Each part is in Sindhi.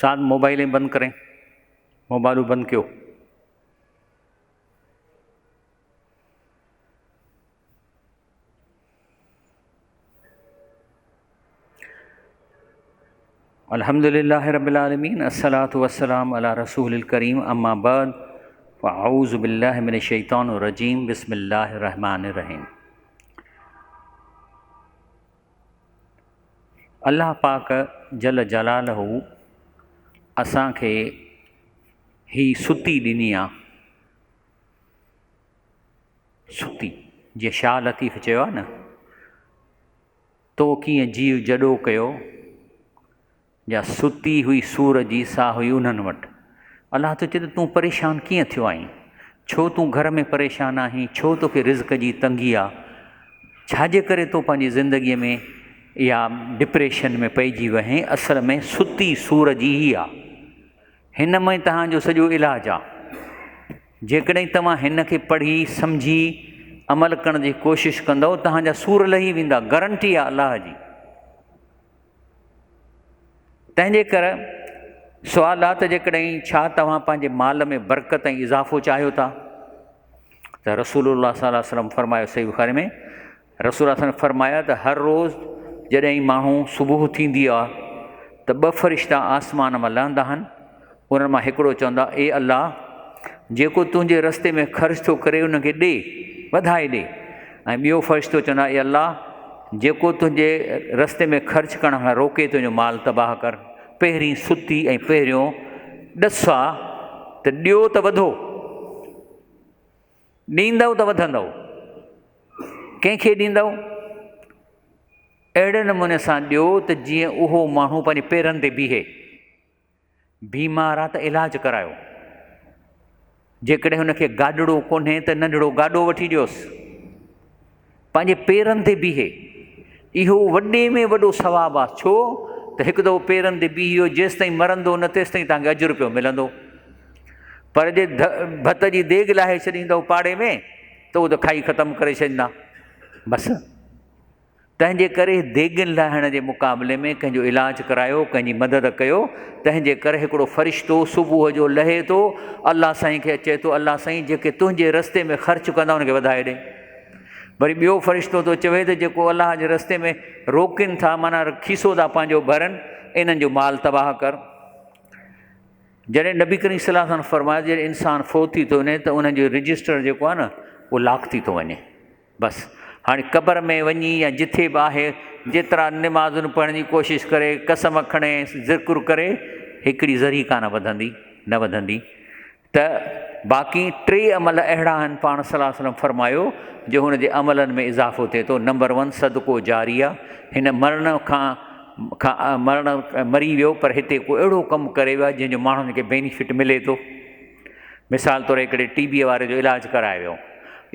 ساد موبائل ئي بند ڪرين موبائلون بند ڪيو. الحمد لله رب العالمين الصلاة والسلام على رسول الڪريم اما بعد فاعوذ بالله من الشيطان الرجيم بسم الله الرحمن الرحيم الله پاڪ جل جلاله اسان کي هي ستي ڏني آ ستي جيئن شاهه لطيف چيو آ نه تو ڪيئن جيء جڏو ڪيو جا ستي هئي سور جي سا هئي انهن وٽ. الله ٿو چئي ته تون پريشان ڪيئن ٿيو آهين؟ ڇو تون گهر ۾ پريشان آهين؟ ڇو توکي رزق جي تنگي آ؟ ڇا جي ڪري تون پنهنجي زندگيء ۾ اها ڊپريشن ۾ پئجي ويو آهين؟ اصل ۾ ستي سور جي هي آ. هن ۾ توهان جو سڄو علاج آ. جيڪڏهن توهان هن کي پڙهي، سمجهي، عمل ڪرڻ جي ڪوشش ڪندؤ توهان جا سور لهي ويندا. گرنٽي آ الله جي. تنهن جي ڪر سوال آ ته جيڪڏهن ڇا توهان پنهنجي مال ۾ برڪت ۽ اضافو چاهيو ٿا ته رسول الله صلي الله وسلم فرمايو صحيح بخاري ۾ رسول الله وسلم فرمايا ته هر روز جڏهن ماڻهو صبح ٿيندي آ ته ٻه فرشتا آسمان مان لهندا آهن انهن مان هڪڙو چوندا، اي الله! جيڪو تنهنجي رستي ۾ خرچ ٿو ڪري ان کي ڏي، وڌائي ڏي. ۽ ٻيو فرشتو چوندا، اي الله! جيڪو تنهنجي رستي ۾ خرچ ڪرڻ کان روڪي تنهنجو مال تباهه ڪر. پهرين ستي ۽ پهريون ڏس آ ته ڏيو ته وڌو، ڏيندؤ ته وڌندؤ. ڪنهن کي ڏيندؤ؟ اهڙي نموني سان ڏيو ته جيئن اهو ماڻهو پنهنجي پيرن تي بيهي. بيمار آ ته علاج ڪرايو. جيڪڏهن هن کي گاڏڙو ڪونهي ته ننڍڙو گاڏو وٺي ڏيوس. پنهنجي پيرن تي بيهي. اهو وڏي ۾ وڏو ثواب آ. ڇو ته هڪ دفعو پيرن تي بيهي ويو جيستائين مرندو نه تيستائين توهان کي اجر پيو ملندو. پر جي ڀت جي ديڳ لاهي ڇڏيندؤ پاڙي ۾ ته اهو ته کائي ختم ڪري ڇڏيندا. بس. تنهن جي ڪري ديڳن لاهڻ جي مقابلي ۾ ڪنهن جو علاج ڪرايو، ڪنهن جي مدد ڪيو، تنهن جي ڪري هڪڙو فرشتو صبح جو لهي ٿو، الله سائين کي چئي ٿو، الله سائين جيڪي تنهنجي رستي ۾ خرچ ڪندا ان کي وڌائي ڏي. وري ٻيو فرشتو ٿو چوي ته جيڪو الله جي رستي ۾ روڪين ٿا معنيٰ کيسو ٿا پنهنجو ڀرن، انهن جو مال تباهه ڪر. جڏهن نبي ڪريم صلي الله عليه وسلم فرمايو جڏهن انسان فوت ٿي ٿو وڃي ته ان جو رجسٽر جيڪو آهي نه اهو لاڪ ٿي ٿو وڃي. بس هاڻي قبر ۾ وڃي يا جٿي به آهي جيترا نمازن پڙهڻ جي ڪوشش ڪري قسم کڻي ذڪر ڪري هڪڙي ذري ڪانه وڌندي نه وڌندي ته باقي ٽي عمل اهڙا آهن پاڻ صلي الله وسلم فرمايو جو هن جي عملن ۾ اضافو ٿئي ٿو نمبر ون صدقو جاريه هن مرڻ کان کان مرڻ مري ويو پر هتي ڪو اهڙو ڪم ڪري ويو آهي جنهن جو ماڻهن کي بينيفٽ ملي ٿو مثال طور هڪڙي ٽي بيء واري جو علاج ڪرايو ويو.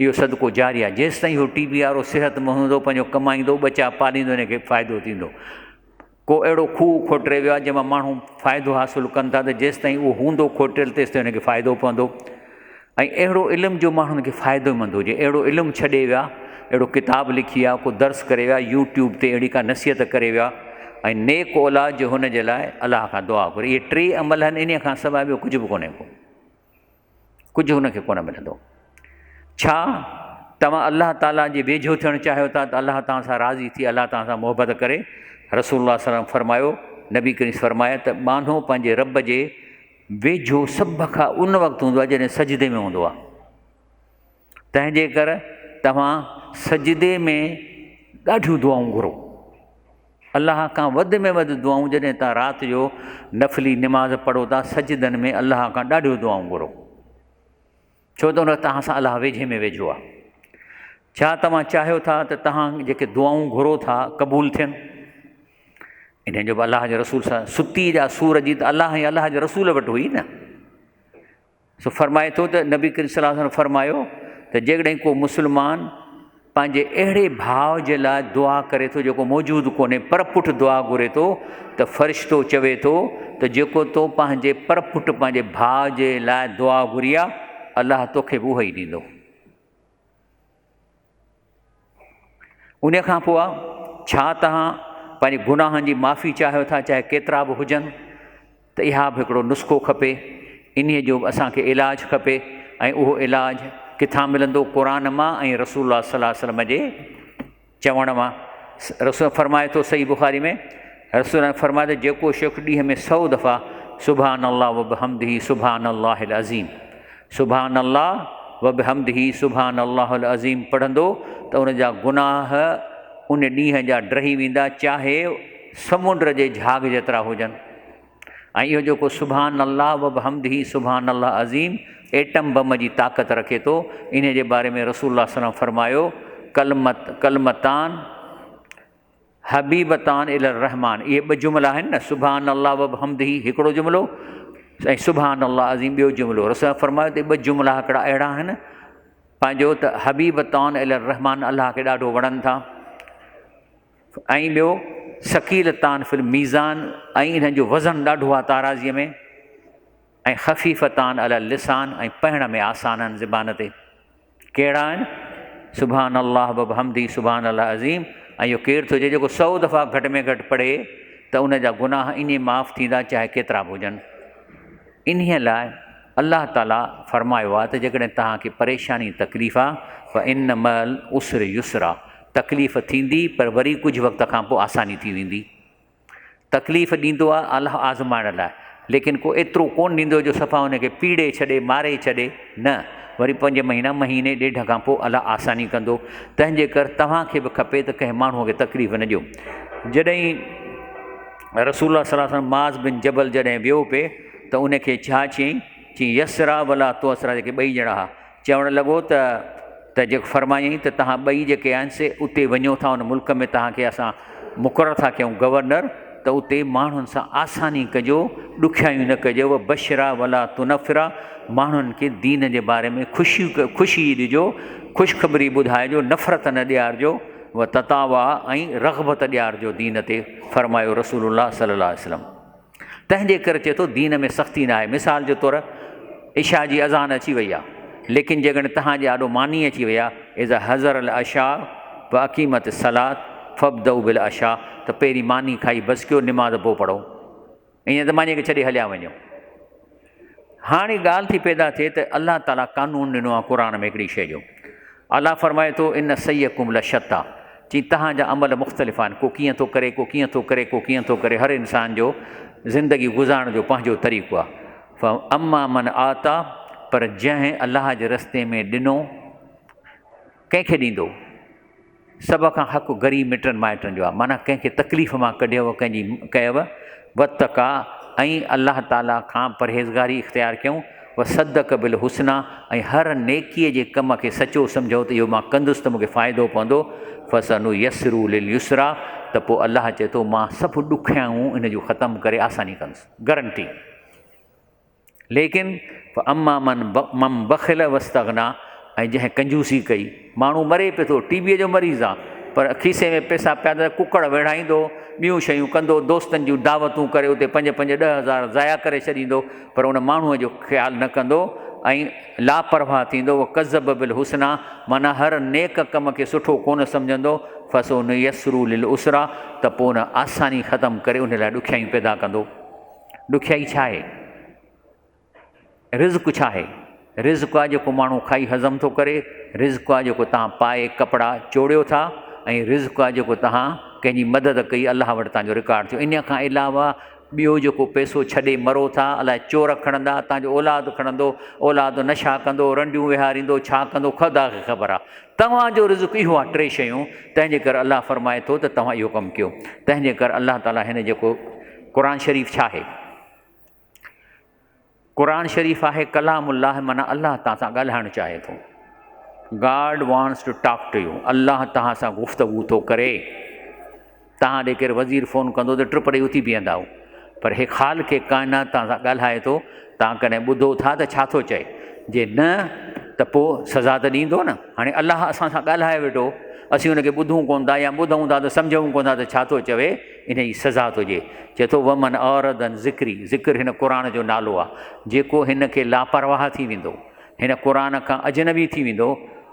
اهو صدقو جاري آهي. جيستائين هو ٽي بي وارو صحتمند هوندو، پنهنجو ڪمائيندو، ٻچا پاليندو، هن کي فائدو ٿيندو. ڪو اهڙو کوهه کوٽري ويو آهي، جنهن مان ماڻهو فائدو حاصل ڪن ٿا ته جيستائين اهو هوندو کوٽيل تيستائين هن کي فائدو پوندو. ۽ اهڙو علم جو ماڻهن کي فائديمند هجي. اهڙو علم ڇڏي ويا، اهڙو ڪتاب لکي ويا، ڪو درس ڪري ويا، يوٽيوب تي اهڙي ڪا نصيحت ڪري ويا ۽ نيڪ اولاد جو هن جي لاء الله کان دعا گهري. اهي ٽي عمل آهن، انهيء کان سواء ٻيو ڪجهه به ڪونهي ڪو. ڪجهه هن کي ڪونه ملندو. ڇا توهان الله تعاليٰ جي ويجهو ٿيڻ چاهيو ٿا ته الله توهان سان راضي ٿي الله توهان سان محبت ڪري؟ رسول الله صلي الله عليه وسلم فرمايو، نبي ڪريم فرمايو ته ٻانهو پنهنجي رب جي ويجهو سڀ کان ان وقت هوندو آهي جڏهن سجدي ۾ هوندو آهي. تنهن جي ڪر توهان سجدي ۾ ڏاڍيون دعائون گهرو. الله کان وڌ ۾ وڌ دعائون جڏهن توهان رات جو نفلي نماز پڙهو ٿا سجدن ۾ الله کان ڏاڍيون دعائون گهرو ڇو ته ان توهان سان الله ويجهي ۾ ويجهو آهي. ڇا توهان چاهيو ٿا ته توهان جيڪي دعائون گهرو ٿا قبول ٿين؟ انهن جو به الله جي رسول سان ستي جا سور جي ته الله ۽ الله جي رسول وٽ هئي نه. سو فرمائي ٿو ته نبي ڪريم صلي الله عليه وسلم فرمايو ته جيڪڏهن ڪو مسلمان پنهنجي اهڙي ڀاء جي لاء دعا ڪري ٿو جيڪو موجود ڪونهي پر پٺ دعا گهري ٿو ته فرشتو چوي ٿو ته جيڪو تو پنهنجي پر پٺ پنهنجي ڀاء جي لاء دعا گهري آ الله توکي به اهو ئي ڏيندو. انهيء کان پوء ڇا توهان پنهنجي گناهن جي معافي چاهيو ٿا چاهي ڪيترا به هجن؟ ته اها به هڪڙو نسخو کپي، انهيء جو به اسان کي علاج کپي ۽ اهو علاج ڪٿان ملندو؟ قرآن مان ۽ رسول الله صلي الله عليه وسلم جي چوڻ مان. رسول فرمائي ٿو صحيح بخاري ۾ رسول الله فرمائي ٿو جيڪو شخص ڏينهن ۾ سو دفعا سبحان الله وبحمده سبحان الله العظيم سبحان الله وبحمده سبحان الله العظيم پڙهندو ته ان جا گناهه ان ڏينهن جا ڊهي ويندا چاهي سمنڊ جي جهاڳ جيترا هجن ۽ اهو جيڪو سبحان الله وبحمده سبحان الله عظيم ايٽم بم جي طاقت رکي ٿو انهي جي باري ۾ رسول الله صلي الله عليه وسلم فرمايو ڪلمت ڪلمتان حبيبتان الي الرحمان اهي ٻه جملا آهن نه سبحان الله وبحمده هڪڙو جملو ۽ سبحان الله عظيم ٻيو جملو رسول الله فرمايو ته ٻه جملا هڪڙا اهڙا آهن پنهنجو ته حبيبتان الي الرحمان الله کي ڏاڍو وڻن ٿا ۽ ٻيو ثقيلتان في الميزان ۽ انهن جو وزن ڏاڍو آهي تارازيء ۾ ۽ خفيفتان علي اللسان ۽ پڙهڻ ۾ آسان آهن زبان تي. ڪهڙا آهن؟ سبحان الله وبحمده سبحان الله عظيم ۽ اهو ڪير ٿو چئي جيڪو سو دفعا گهٽ ۾ گهٽ پڙهي ته ان جا گناهه ائين معاف ٿيندا چاهي ڪيترا به هجن. انهيء لاء الله تعاليٰ فرمايو آهي ته جيڪڏهن توهان کي پريشاني تڪليف آهي فان مع العسر يسرا تڪليف ٿيندي پر وري ڪجهه وقت کان پوء آساني ٿي ويندي. تڪليف ڏيندو آهي الله آزمائڻ لاء ليڪن ڪو ايترو ڪونه ڏيندو جو صفا ان کي پيڙي ڇڏي ماري ڇڏي نه وري پنج مهينا مهيني ڏيڍ کان پوء الله آساني ڪندو تنهن جي ڪر توهان کي به کپي ته ڪنهن ماڻهوء کي تڪليف نه ڏيو جڏهن رسول الله صلي الله عليه وسلم معاذ بن جبل جڏهن ويو پئي ته ان کي ڇا چيائين؟ چيائين يسرا ولا تعسرا جيڪي ٻئي ڄڻا ها چوڻ لڳو ته ته جيڪو فرمايائين ته توهان ٻئي جيڪي آهن سي اتي وڃو ٿا ان ملڪ ۾ توهان کي اسان مقرر ٿا ڪيون گورنر ته اتي ماڻهن سان آساني ڪجو ڏکيائيون نه ڪجو و بشرا ولا تنفرا ماڻهن کي دين جي باري ۾ خوشي خوشي ڏجو خوشخبري ٻڌائجو نفرت نه ڏيارجو و تطاوع ۽ رغبت ڏيارجو دين تي فرمايو رسول الله صلي الله عليه وسلم تنهن جي ڪري چئي ٿو دين ۾ سختي ناهي. مثال جي طور عشاء جي اذان اچي وئي آهي ليڪن جيڪڏهن توهان جي آڏو ماني اچي وئي آهي اذا حضر العشاء فاقيمت الصلاة فابدؤوا بالعشاء ته پهرين ماني کائي بس ڪيو نماز پوء پڙهو ائين ته ماني کي ڇڏي هليا وڃو. هاڻي ڳالهه ٿي پيدا ٿئي ته الله تعاليٰ قانون ڏنو آهي قرآن ۾ هڪڙي شيء جو الله فرمائي ٿو ان سعيڪم لشتيٰ چي توهان جا عمل مختلف آهن ڪو ڪيئن ٿو ڪري ڪو ڪيئن ٿو ڪري ڪو ڪيئن ٿو ڪري هر انسان جو زندگي گذارڻ جو پنهنجو طريقو آهي فاما من اعطيٰ پر جنهن الله جي رستي ۾ ڏنو ڪنهن کي ڏيندو سڀ کان حق غريب مٽن مائٽن جو آهي معنيٰ ڪنهن کي تڪليف مان ڪڍيو ڪنهن جي ڪيو واتقا ۽ الله تعاليٰ کان پرهيزگاري اختيار ڪيون وصدق بالحسنيٰ ۽ هر نيڪيء جي ڪم کي سچو سمجهو ته اهو مان ڪندس ته مون کي فائدو پوندو فسنيسره لليسريٰ ته پوء الله چئي ٿو مان سڀ ڏکيائون ان جون ختم ڪري آساني ڪندس گرنٽي. ليڪن فاما من من بخل واستغنيٰ ۽ جنهن ڪنجوسي ڪئي، ماڻهو مري پيو ٿو، ٽي بيء جو مريض آ، پر کيسي ۾ پئسا پيا ته ڪڪڙ ويڙهائيندو، ٻيون شيون ڪندو، دوستن جون دعوتون ڪري اتي پنج پنج ڏهه هزار ضايع ڪري ڇڏيندو، پر ان ماڻهوء جو خيال نه ڪندو ۽ لاپرواهه ٿيندو، وڪذب بالحسنيٰ معنيٰ هر نيڪ ڪم کي سٺو ڪونه سمجهندو، فسنيسره للعسريٰ ته پوء ان آساني ختم ڪري ان لاء ڏکيائيون پيدا ڪندو. ڏکيائي ڇا آهي؟ رزق ڇا آهي؟ رزق آهي جيڪو ماڻهو کائي هضم ٿو ڪري، رزق آهي جيڪو توهان پائي ڪپڙا چوڙيو ٿا ۽ رزق آهي جيڪو توهان ڪنهن جي مدد ڪئي الله وٽ توهان جو رڪارڊ ٿيو. ان کان علاوه ٻيو جيڪو پئسو ڇڏي مرو ٿا الائي چور کڻندا، توهان جو اولاد کڻندو، اولاد نشا ڪندو، رنڊيون ويهاريندو، ڇا ڪندو خدا کي خبر آهي. توهان جو رزق اهو آهي ٽي شيون، تنهن جي ڪري الله فرمائي ٿو ته توهان اهو ڪم ڪيو. تنهن جي ڪري الله تعاليٰ هن جيڪو قرآن شريف ڇا آهي؟ قرآن شريف آهي ڪلام الله معنيٰ الله توهان سان ڳالهائڻ چاهي ٿو. God wants to talk to you الله توهان سان گفتگو ٿو ڪري. توهان ڏي ڪير وزير فون ڪندو ته ٽپ ڏئي اٿي بيهندا آهيو پر هي خالق ڪائنات توهان سان ڳالهائي ٿو توهان ڪڏهن ٻڌو ٿا ته ڇا ٿو چئي جي نه ته پوء سزا ته ڏيندو نه هاڻي الله اسان سان ڳالهائي ويٺو اسين ان کي ٻڌون ڪون ٿا يا ٻڌون ٿا ته سمجهون ڪون ٿا ته ڇا ٿو چوي ان جي سزا ٿو ڏئي چئي ٿو ومن اعرض عن ذڪري ذڪر هن قرآن جو نالو آهي جيڪو هن کي لاپرواهه ٿي ويندو هن قرآن کان اجنبي ٿي ويندو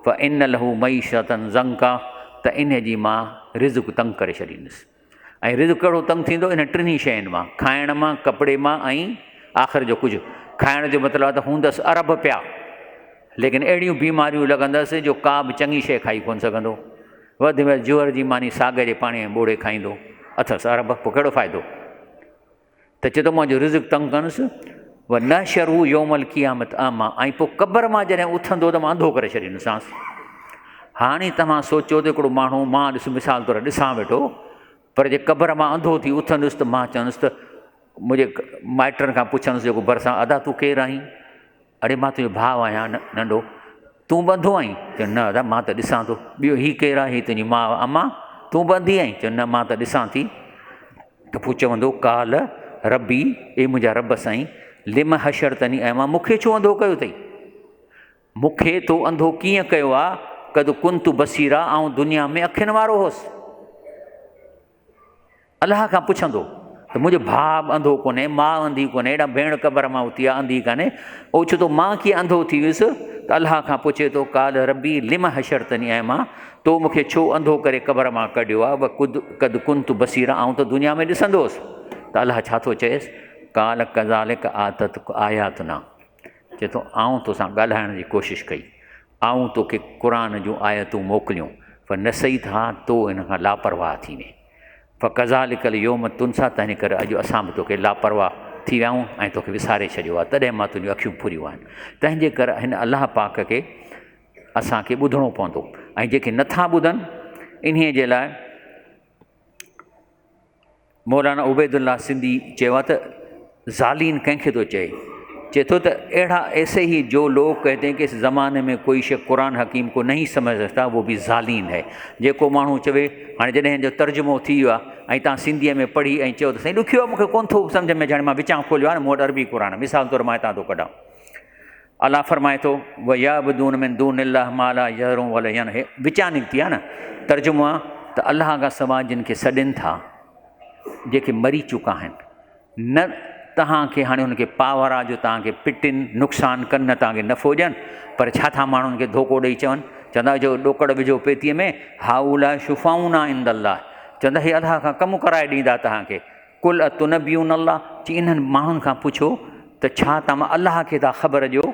فان له معيشة ضنڪا ته ان جي مان رزق تنگ ڪري ڇڏيندس. ۽ رزق ڪهڙو تنگ ٿيندو؟ انهن ٽنهي شين مان، کائڻ مان، ڪپڙي مان ۽ آخر جو ڪجهه. کائڻ جو مطلب آهي ته هوندس ارب پيا، ليڪن اهڙيون بيماريون لڳندس جو ڪا به چڱي شيء کائي ڪونه سگهندو. وڌ ۾ وڌ جوئر جي ماني ساڳ جي پاڻي ۾ ٻوڙي کائيندو. اٿس ارب، پوء ڪهڙو فائدو؟ ته چئي ٿو منهنجو رزق تنگ ڪنس، و نحشره يوم القيامت اعميٰ ۽ پوء قبر مان جڏهن اٿندو ته مان انڌو ڪري ڇڏيندوسانس. هاڻي توهان سوچيو ته هڪڙو ماڻهو مان ڏس مثال طور ڏسان ويٺو پر جي قبر مان انڌو ٿي اٿندس ته مان چوندس ته منهنجي مائٽن کان پڇندس جيڪو ڀرسان ادا تون ڪير آهين؟ اڙي مان تنهنجو ڀاء آهيان ننڍو، تون به انڌو آهين؟ چيو نه ادا مان ته ڏسان ٿو. ٻيو هي ڪير آهي؟ هي تنهنجي ماء اما، تون به انڌي آهين؟ چيو نه مان ته ڏسان ٿي. ته پوء چوندو قال ربي اي منهنجا رب سائين لم حشرتني اعميٰ مون کي ڇو انڌو ڪيو اٿئي؟ مون کي تو انڌو ڪيئن ڪيو آ؟ قد ڪنت بصيرا آئون دنيا ۾ اکين وارو هوس. الله کان پڇندو ته منهنجو ڀاء به انڌو ڪونهي، ماء انڌي ڪونهي، هيڏانهن ڀيڻ قبر مان اٿي آ انڌي ڪانهي، اوچتو مان ڪيئن انڌو ٿي ويس؟ ته الله کان پڇي ٿو، قال ربي لم حشرتني اعميٰ، تو مون کي ڇو انڌو ڪري قبر مان ڪڍيو آ، وقد قد ڪنت بصيرا، آئون ته دنيا ۾ ڏسندو هوس. ته الله ڇا ٿو چئيس، قال ڪذالڪ آتتک آياتنا، چئي ٿو آئون توسان ڳالهائڻ جي ڪوشش ڪئي، آئون توکي قرآن جون آيتون موڪليون، فنسيتها، تو ان کان لاپرواهه ٿي وئين. فڪذالک اليوم تنسيٰ تنهن ڪري اڄ اسان به توکي لاپرواهه ٿي ويا آهيون ۽ توکي وساري ڇڏيو آهي تڏهن مان تنهنجون اکيون ڦريون آهن. تنهن جي ڪري هن الله پاڪ کي اسان کي ٻڌڻو پوندو ۽ جيڪي نٿا ٻڌن انهيء جي لاء مولانا عبيدالله سنڌي چيو آهي ته ظالين ڪنهن کي ٿو چئي؟ چئي ٿو ته اهڙا ايسي هي جو لوگ ڪهتي هين ڪه اس زماني ۾ ڪوئي شخص قرآن حڪيم ڪو نهين سمجھ سڪتا وو به ظالين هي جيڪو ماڻهو چوي هاڻي جڏهن هن جو ترجمو ٿي ويو آهي ۽ تان سنڌيء ۾ پڙهي ۽ چئو ته سائين ڏکيو آهي مون کي ڪونه ٿو سمجھ ۾ اچي هاڻي مان وچان کوليو آهي نه مون وٽ عربي قرآن آهي مثال طور مان هتان ٿو ڪڍان الله فرمائي ٿو ويعبدون من دون الله ما لا يضرهم ولا ينفعهم وچان نڪتي آهي نه ترجمو آهي ته الله کان سواء جن کي سڏين ٿا جيڪي مري چڪا آهن نه توهان کي هاڻي هن کي پاور آ جو توهان کي پٽين نقصان ڪن نه توهان کي نفعو ڏين پر ڇا ٿا ماڻهن کي ڌوڪو ڏئي چون چوندا جو ڏوڪڙ وجهو پيتيء ۾ هؤلاء شفعاؤنا عند الله چوندا هي الله کان ڪم ڪرائي ڏيندا توهان کي قل اتنبئون الله چي انهن ماڻهن کان پڇو ته ڇا توهان الله کي ٿا خبر ڏيو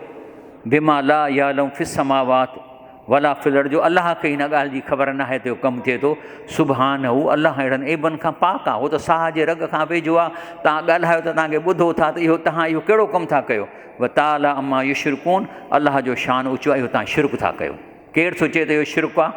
بما لا يعلم في السماوات ولا في الارض جو الله کي هن ڳالهه جي خبر ناهي ته اهو ڪم ٿئي ٿو سبحانه الله اهڙن عيبن کان پاڪ آهي هو ته ساهه جي رڳ کان ويجهو آهي توهان ڳالهايو ته توهان کي ٻڌو ٿا ته اهو توهان اهو ڪهڙو ڪم ٿا ڪيو وتعالي عما يشرڪون الله جو شان اوچو آهي اهو توهان شرڪ ٿا ڪيو ڪير ٿو چئي ته اهو شرڪ آهي؟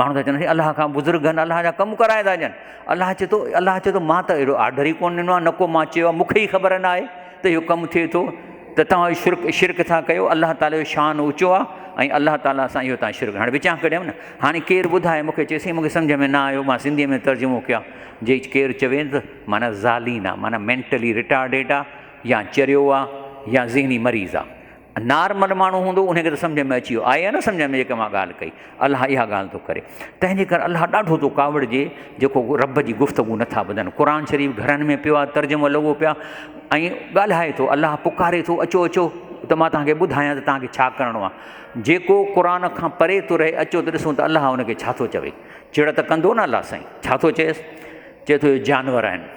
ماڻهو ٿا چون الله کان بزرگ آهن الله جا ڪم ڪرائي ٿا ڏين. الله چئي ٿو الله چئي ٿو مان ته اهڙو آرڊر ئي ڪونه ڏنو آهي نه ڪو مان چيو آهي مون کي ئي خبر نه آهي ته اهو ڪم ٿئي ٿو ته توهان شرڪ شرڪ ٿا ڪيو الله تعاليٰ جو شان اوچو آهي ۽ الله تعاليٰ سان اهو توهان شرڪ هاڻي وچان ڪڍيم نه هاڻي ڪير ٻڌائي مون کي چئي سائين مون کي سمجهه ۾ نه آيو مان سنڌيء ۾ ترجمو ڪيان جي ڪير چوي ته معنيٰ ظالين آهي معنيٰ مينٽلي رٽارڊيڊ آهي يا چريو آهي يا ذهني مريض آهي نارمل ماڻهو هوندو ان کي ته سمجهه ۾ اچي ويو آئي نه سمجهه ۾ جيڪا مان ڳالهه ڪئي الله اها ڳالهه ٿو ڪري تنهن جي ڪري الله ڏاڍو ٿو ڪاوڙجي جيڪو رب جي گفتگو نٿا ٻڌن قرآن شريف گهرن ۾ پيو آهي ترجمو لڳو پيو آهي ۽ ڳالهائي ٿو الله پڪاري ٿو اچو اچو ته مان توهان کي ٻڌايان ته توهان کي ڇا ڪرڻو آهي جيڪو قرآن کان پري ٿو رهي اچو ته ڏسون ته الله ان کي ڇا ٿو چوي چڙ ته ڪندو نه الله سائين ڇا ٿو چئيس چئي ٿو جانور آهن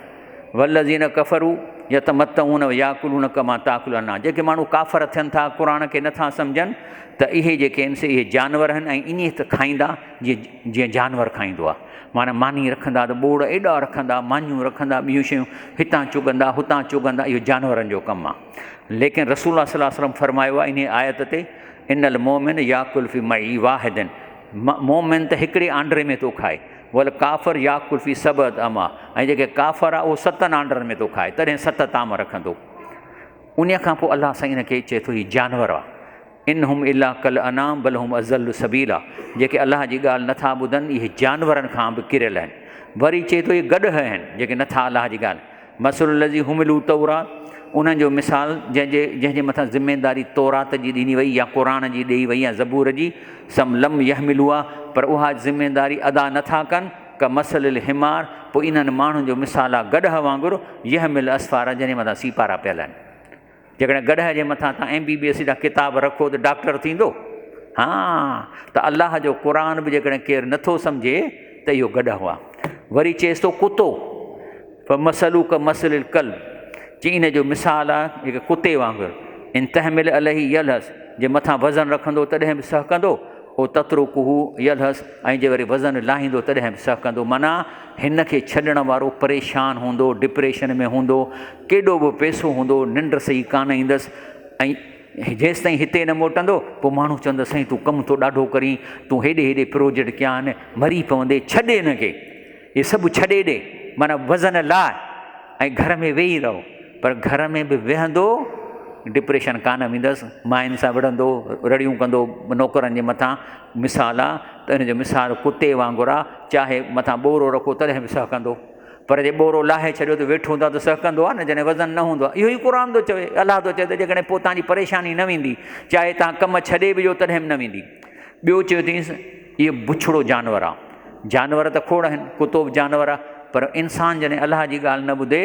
والذين ڪفروا يتمتعون وياڪلون ڪما تاڪل الانعام جيڪي ماڻهو ڪافر ٿين ٿا قرآن کي نٿا سمجهن ته اهي جيڪي آهن سي اهي جانور آهن ۽ ائين ته کائيندا جيئن جيئن جانور کائيندو آهي معنيٰ ماني رکندا ته ٻوڙ ايڏا رکندا مانيون رکندا ٻيون شيون هتان چڳندا هتان چڳندا اهو جانورن جو ڪم آهي ليڪن رسول الله صلي الله عليه وسلم فرمايو آهي انهي آيت تي ان المومن ياڪل في معي واحد مومن ته هڪڙي آنڊري ۾ ٿو کائي والڪافر ياڪل في سبعة اماء ۽ جيڪي ڪافر آ اهو ستن آنڊرن ۾ ٿو کائي تڏهن ست طعام رکندو. انهيء کان پوء الله سائين ان کي چئي ٿو هي جانور آ. ان هم الا ڪالانعام بل هم اضل سبيلا جيڪي الله جي ڳالهه نٿا ٻڌن اهي جانورن کان به ڪريل آهن. وري چئي ٿو اهي گڏهه آهن جيڪي نٿا الله جي ڳالهه مثل الذي حملوا التوراة انهن جو مثال جنهن جي جنهن جي مٿان ذميداري تورات جي ڏني وئي يا قرآن جي ڏئي وئي يا زبور جي ثم لم يحملوها پر اها ذميداري ادا نٿا ڪن ڪمثل الحمار پوء انهن ماڻهن جو مثال آهي گڏهه وانگر يحمل اسفارا جنهن جي مٿان سيپارا پيل آهن. جيڪڏهن گڏهه جي مٿان تان ايم بي بي ايس جا ڪتاب رکو ته ڊاڪٽر ٿيندو؟ ها ته الله جو قرآن به جيڪڏهن ڪير نٿو سمجهي ته اهو گڏهه آهي. وري چئيس ٿو ڪتو. فمثله ڪمثل الڪلب، چي ان جو مثال آهي هڪ ڪتي وانگر، ان تحمل عليه يلهث، جي مٿان وزن رکندو تڏهن به سهڪندو، او تترڪه يلهث، ۽ جي وري وزن لاهيندو تڏهن به سهڪندو، معنيٰ هن کي ڇڏڻ وارو پريشان هوندو، ڊپريشن ۾ هوندو، ڪيڏو به پئسو هوندو، ننڊ صحيح ڪانه ايندس ۽ جيستائين هتي نه موٽندو، پوء ماڻهو چوندا سائين تون ڪم ٿو ڏاڍو ڪرين، تون هيڏي هيڏي پروجيڪٽ ڪيا آهن، مري پوندي، ڇڏ هن کي. اهي سڀ ڇڏي ڏي، معنيٰ وزن لاهه ۽ گهر ۾ ويهي رهو. پر گهر ۾ به ويهندو، ڊپريشن ڪانه ويندس، ماين سان وڙهندو، رڙيون ڪندو نوڪرن جي مٿان. مثال آ ته ان جو مثال ڪتي وانگر آ، چاهي مٿان ٻورو رکو تڏهن به سهڪندو، پر جي ٻورو لاهي ڇڏيو ته ويٺو هوندو آ ته سهڪندو آ نه، جڏهن وزن نه هوندو آ. اهو ئي قرآن ٿو چوي، الله ٿو چوي ته جيڪڏهن پوء توهان جي پريشاني نه ويندي، چاهي توهان ڪم ڇڏي به ڏيو تڏهن به نه ويندي. ٻيو چيو اٿئينس، اهو بڇڙو جانور آ. جانور ته کوڙ آهن، ڪتو به جانور آ، پر انسان جڏهن الله جي ڳالهه نه ٻڌي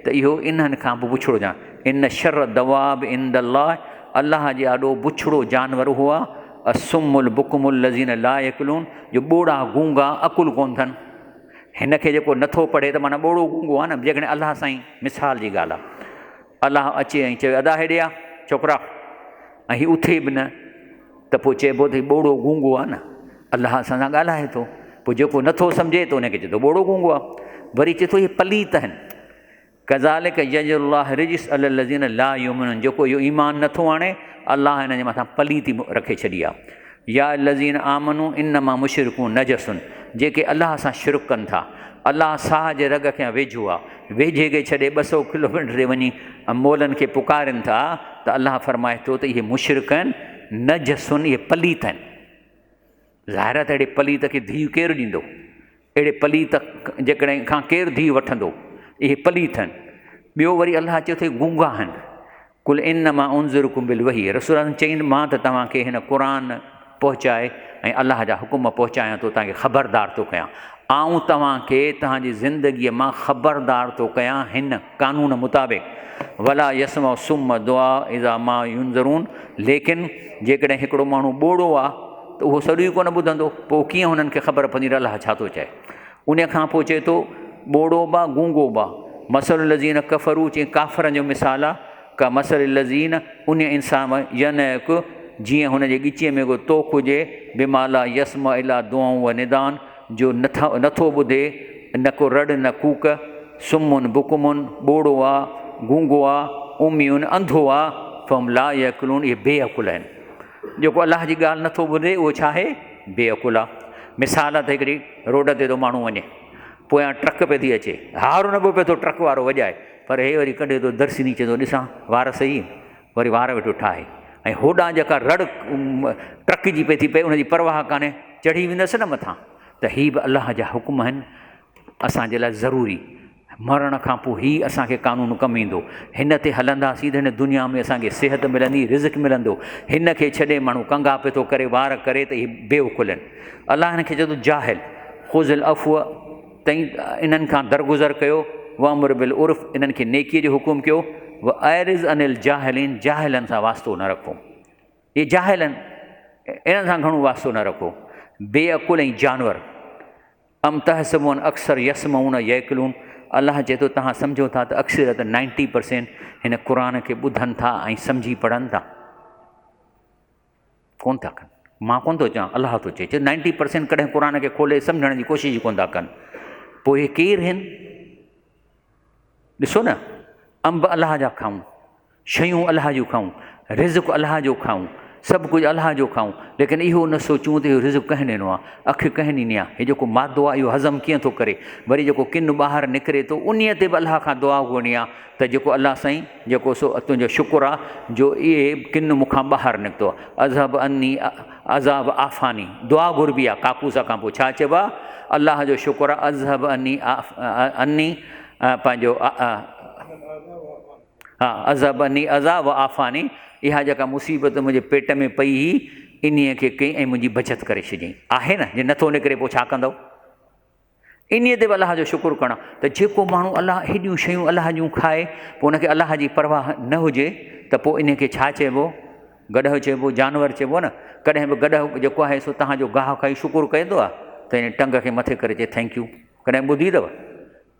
ته اهو انهن کان به بڇڙو جانور. ان شر الدواب عند الله، الله جي آڏو بڇڙو جانور اهو آ، الصم البڪم الذين لا يعقلون، جو ٻوڙا گونگا عقل ڪونه اٿن. هن کي جيڪو نٿو پڙهي ته معنيٰ ٻوڙو گونگو آ نه. جيڪڏهن الله سائين مثال جي ڳالهه آ، الله اچي ۽ چوي ادا هيڏي آ ڇوڪرا، ۽ هي اٿي به نه ته پوء چئبو ته هي ٻوڙو گونگو آهي نه، الله اسان سان ڳالهائي ٿو. پوء جيڪو نٿو سمجهي ته ان کي چئي ٿو ٻوڙو گونگو آهي. وري چئي ٿو اهي پليت آهن. ڪذالڪ يجعل الله الرجس علي الذين لا يؤمنون، جيڪو اهو ايمان نٿو آڻي الله هن جي مٿان پليتي رکي ڇڏي آهي. يا الذين آمنوا انما مشرڪون نجس، جيڪي الله سان شرڪ ڪن ٿا. الله ساهه جي رڳ کان ويجهو آهي. ويجهي کي ڇڏي 200 ڪلوميٽر تي وڃي مولن کي پڪارين ٿا ته الله فرمائي ٿو ته اهي مشرڪ آهن، نجس، اهي پليت آهن. ظاهر آهي ته اهڙي پليت کي ڌيء ڪير ڏيندو؟ اهڙي پليت جيڪڏهن کان ڪير ڌيء وٺندو؟ اهي پليت آهن. ٻيو وري الله چئي ٿو اهي گونگا آهن. قل انما انذرڪم بالوحي، رسول الله چئين مان ته توهان کي هن قرآن پهچائي ۽ الله جا حڪم پهچايان ٿو، توهان کي خبردار ٿو ڪيان. آئون توهان کي توهان جي زندگيء مان خبردار ٿو ڪيان هن قانون مطابق. ولا يسمع الصم الدعاء اذا ما ينذرون، ليڪن جيڪڏهن هڪڙو ماڻهو ٻوڙو آ ته اهو سڏ ئي ڪونه ٻڌندو، پوء ڪيئن هنن کي خبر پوندي ته الله ڇا ٿو چئي. ان کان پوء چئي ٿو ٻوڙو به آ گونگو به آ. مثل الذين ڪفروا، چئي ڪافرن جو مثال آ، ڪمثل الذين، ان انسان ينعق، جيئن هن جي ڳچيء ۾ ڪو طوق هجي، بما لا يسمع الا دعاء و نداء، جو نٿو ٻڌي نه ڪو رڙ نه ڪوڪ، صم بڪم، ٻوڙو آ، گونگو آ، عمي انڌو آ، فهم لا يعقلون، اهي بي عقل آهن. جيڪو الله جي ڳالهه نٿو ٻڌي اهو ڇا آهي؟ بي عقل آ. مثال آ ته هڪڙي روڊ تي ٿو ماڻهو وڃي، پويان ٽرڪ پئي ٿي اچي، هارن به پئي ٿو ٽرڪ وارو وڄائي، پر هي وري ڪڍي ٿو درسني چئي ٿو ڏسان وار سهي، وري وار ويٺو ٺاهي ۽ هوڏانهن جيڪا رڙ ٽرڪ جي پئي ٿي پئي ان جي پرواهه ڪانهي، چڙهي ويندس نه مٿان. ته هي به الله جا حڪم آهن اسان جي لاء ضروري. مرڻ کان پوء هي اسان کي قانون ڪم ايندو. هن تي هلنداسين ته هن دنيا ۾ اسان کي صحت ملندي، رزق ملندو. هن کي ڇڏي ماڻهو ڪنگا پيو ٿو ڪري، وار ڪري ته هي بي عقل آهن. الله هن کي چئي ٿو جاهل، خذ العفو، تئين انهن کان درگذر ڪيو، وامر بالعرف، انهن کي نيڪيء جو حڪم ڪيو، واعرض عن الجاهلين، جاهلن سان واسطو نه رکو. اهي جاهل آهن، انهن سان گهڻو واسطو نه رکو. بي عقل ۽ جانور. ام تحسبون اڪثر يسمعون يعقلون، الله چئي ٿو توهان سمجهو ٿا ته اڪثريت نائنٽي پرسينٽ هن قرآن کي ٻڌن ٿا ۽ سمجهي پڙهن ٿا؟ ڪون ٿا ڪن. مان ڪون ٿو چوان، الله ٿو چئي. چئي نائنٽي پرسينٽ ڪڏهن قرآن کي کولي سمجهڻ جي ڪوشش ئي ڪون ٿا ڪن. پوء اهي ڪير هن؟ ڏسو نه، انب الله جا کائون، شيون الله جون کائون، رزق الله جو کائون، سڀ ڪجهه الله جو کائون، ليڪن اهو نه سوچون ته اهو رزق ڪنهن ڏنو آهي، اک ڪنهن ڏني آهي، هي جيڪو مادو آهي اهو هضم ڪيئن ٿو ڪري، وري جيڪو ڪن ٻاهر نڪري ٿو انهيء تي به الله کان دعا گهرڻي آهي ته جيڪو الله سائين جيڪو سو تنهنجو شڪر آهي جو اهي ڪن مون کان ٻاهر نڪتو آهي، اذهب عني عذاب عافاني، دعا گهربي آهي ڪاڪوس کان پوء ڇا چئبو آهي الله جو شڪر آهي اذهب عني عني پنهنجو ها اذهب عني اذيٰ و عافاني، اها جيڪا مصيبت منهنجي پيٽ ۾ پئي هئي، انهيء کي ڪئين ۽ منهنجي بچت ڪري ڇڏيائين. آهي نه، جي نٿو نڪري پوء ڇا ڪندؤ؟ انهيء تي به الله جو شڪر ڪرڻ ته جيڪو ماڻهو الله هيڏيون شيون الله جون کائي، پوء ان کي الله جي پرواهه نه هجي ته پوء انهيء کي ڇا چئبو؟ گڏهه چئبو، جانور چئبو نه؟ ڪڏهن به گڏهه جيڪو آهي سو توهان جو گاهه کائي شڪر ڪندو آهي ته ٽنگ کي مٿي ڪري چئي thank you, ڪڏهن ٻڌي اٿو؟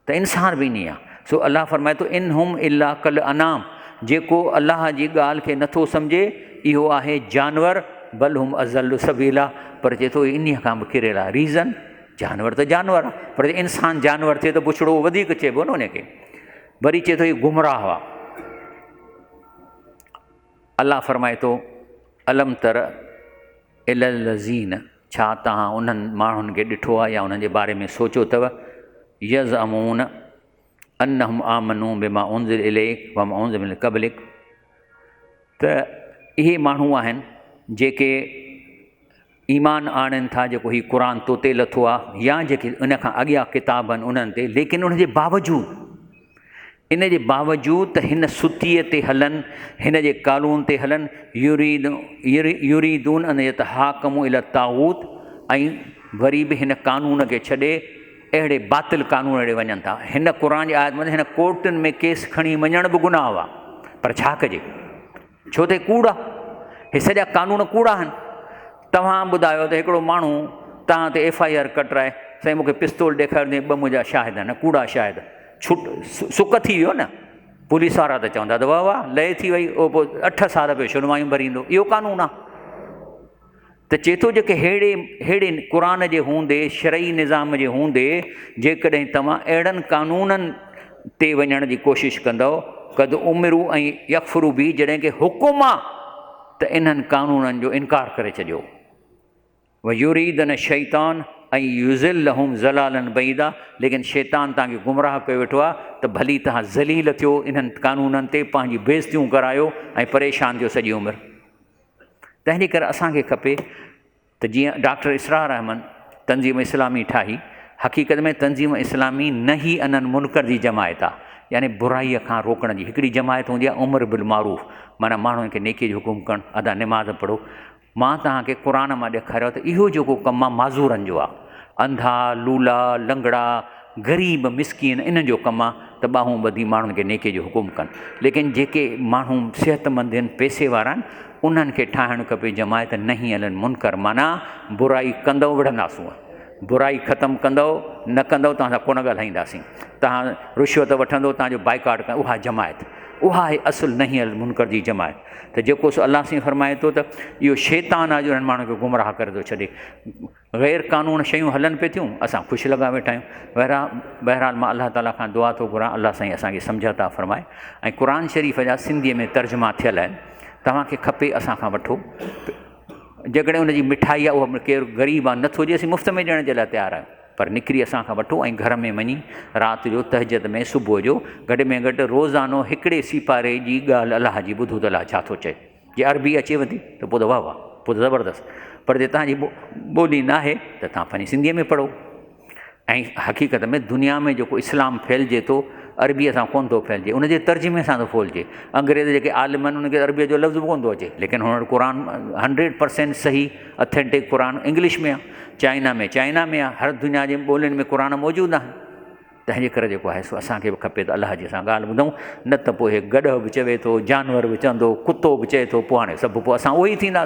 ته انسان به ائين آهي. سو الله فرمائي ٿو ان هم الا ڪل انعام جيڪو الله جي ڳالهه کي نٿو سمجهي اهو آهي جانور بل هم اضل سبيلا پر چئي ٿو انهي کان به ڪريل آهي ريزن جانور ته جانور آهي پر انسان جانور ٿئي ته بڇڙو وڌيڪ چئبو نه ان کي وري چئي ٿو هي گمراهه آهي الله فرمائي ٿو الم تر الي الذين ڇا توهان انهن ماڻهن کي ڏٺو آهي يا انهن جي باري ۾ سوچيو اٿو يزعمون انهم آمنوا بما انزل اليك وما انزل من قبلك ته اهي ماڻهو آهن جيڪي ايمان آڻين ٿا جيڪو هي قرآن تو تي لٿو آهي يا جيڪي ان کان اڳيان ڪتاب آهن انهن تي ليڪن ان جي باوجود ان جي باوجود ته هن ستيء تي هلن هن جي قانون تي هلن يريد يريدون ان يتحاڪموا الى الطاغوت ۽ وري به هن قانون کي ڇڏي اهڙي باطل قانون ڏي وڃن ٿا هن قرآن جي آيت ۾ هن ڪورٽن ۾ ڪيس کڻي وڃڻ به گناهه آهي پر ڇا ڪجي ڇو ته هي ڪوڙ آ. هي سڄا قانون ڪوڙا آهن. توهان ٻڌايو ته هڪڙو ماڻهو توهان تي ايف I R ڪٽرائي سائين مون کي پستول ڏيکاريو ته ٻه منهنجا شاهد آهن ڪوڙا شاهد ڇٽ سڪ ٿي ويو نه پوليس وارا ته چوندا ته واهه واهه لئي ٿي وئي اهو پوء اٺ سال پيو شنوايون ڀريندو اهو قانون آ. ته چئي ٿو جيڪي ههڙي ههڙي قرآن جي هوندي شرعي نظام جي هوندي جيڪڏهن توهان اهڙن قانونن تي وڃڻ جي ڪوشش ڪندؤ قد امرو ۽ يڪفرو به جڏهن ڪي حڪم آ ته انهن قانونن جو انڪار ڪري ڇڏيو ويريدن الشيطان ۽ يضلهم ضلالا بعيدا ليڪن شيطان توهان کي گمراهه ڪيو ويٺو آ ته ڀلي توهان ذليل ٿيو انهن قانونن تي پنهنجي بيعزتيون ڪرايو ۽ پريشان ٿيو سڄي عمر تنهن جي ڪري اسان کي کپي ته جيئن ڊاڪٽر اسرار احمد تنظيم اسلامي ٺاهي، حقيقت ۾ تنظيم اسلامي نه هي انهن منڪر جي جماعت آ، يعني برائيء کان روڪڻ جي هڪڙي جماعت هوندي آ امر بالمعروف معنيٰ ماڻهن کي نيڪيء جو حڪم ڪرڻ، ادا نماز پڙهو، مان توهان کي قرآن مان ڏيکاريو ته اهو جيڪو ڪم آ معذورن جو آ، انڌا، لولا، لنگڙا، غريب مسڪين انهن جو ڪم آ ته ٻانهون ٻڌي ماڻهن کي نيڪي جو حڪم ڪن ليڪن جيڪي ماڻهو صحت مند آهن پئسي وارا آهن انهن کي ٺاهڻ کپي جماعت نهي عن المنڪر معنيٰ برائي ڪندؤ وڙهنداسون برائي ختم ڪندؤ نه ڪندؤ توهان سان ڪونه ڳالهائينداسين توهان رشوت وٺندو توهان جو بائيڪاٽ ڪندو اها جماعت اها آهي اصل نهي عن المنڪر جي جماعت ته جيڪو سو الله سائين فرمائي ٿو ته اهو شيطان آهي جو انهن ماڻهن کي گمراهه ڪري ٿو ڇڏي غير قانون شيون هلن پئي ٿيون اسان خوش لڳا ويٺا آهيون بهرحال بهرحال مان الله تعالٰي کان دعا ٿو گهران الله سائين اسان کي سمجهه عطا فرمائي ۽ قرآن شريف جا سنڌيء ۾ ترجما ٿيل آهن توهان کي کپي اسان کان وٺو جيڪڏهن ان جي مٺائي آهي اها ڪير غريب آهي نٿو ڏي اسين مفت ۾ ڏيڻ جي لاء تيار آهيون پر نڪري اسان کان وٺو ۽ گهر ۾ وڃي رات جو تهجد ۾ صبح جو گهٽ ۾ گهٽ روزانو هڪڙي سيپاري جي ڳالهه الله جي ٻڌو ته الله ڇا ٿو چئي جي عربي اچيو ٿي ته پوء ته واهه واهه پوء ته زبردست پر جي توهان جي ٻولي نه آهي ته توهان پنهنجي سنڌيء ۾ پڙهو ۽ حقيقت ۾ دنيا ۾ جيڪو اسلام ڦهلجي ٿو عربيء سان ڪونه ٿو ڦهلجي ان جي ترجمي سان ٿو ڦهلجي انگريز جيڪي عالم آهن ان کي عربيء جو لفظ به ڪونه ٿو اچي ليڪن هن وٽ قرآن هنڊريڊ پرسينٽ صحيح اٿينٽڪ قرآن انگلش ۾ آهي چائنا ۾ چائنا ۾ آهي هر دنيا جي ٻولين ۾ قرآن موجود آهن تنهن جي ڪري جيڪو آهي سو اسان کي به کپي ته الله جي اسان ڳالهه ٻڌون نه ته پوء هي گڏهه به چوي ٿو جانور به چوندو ڪتو به چئي ٿو پوء هاڻي سڀ پوء اسان اهي ئي ٿينداسين.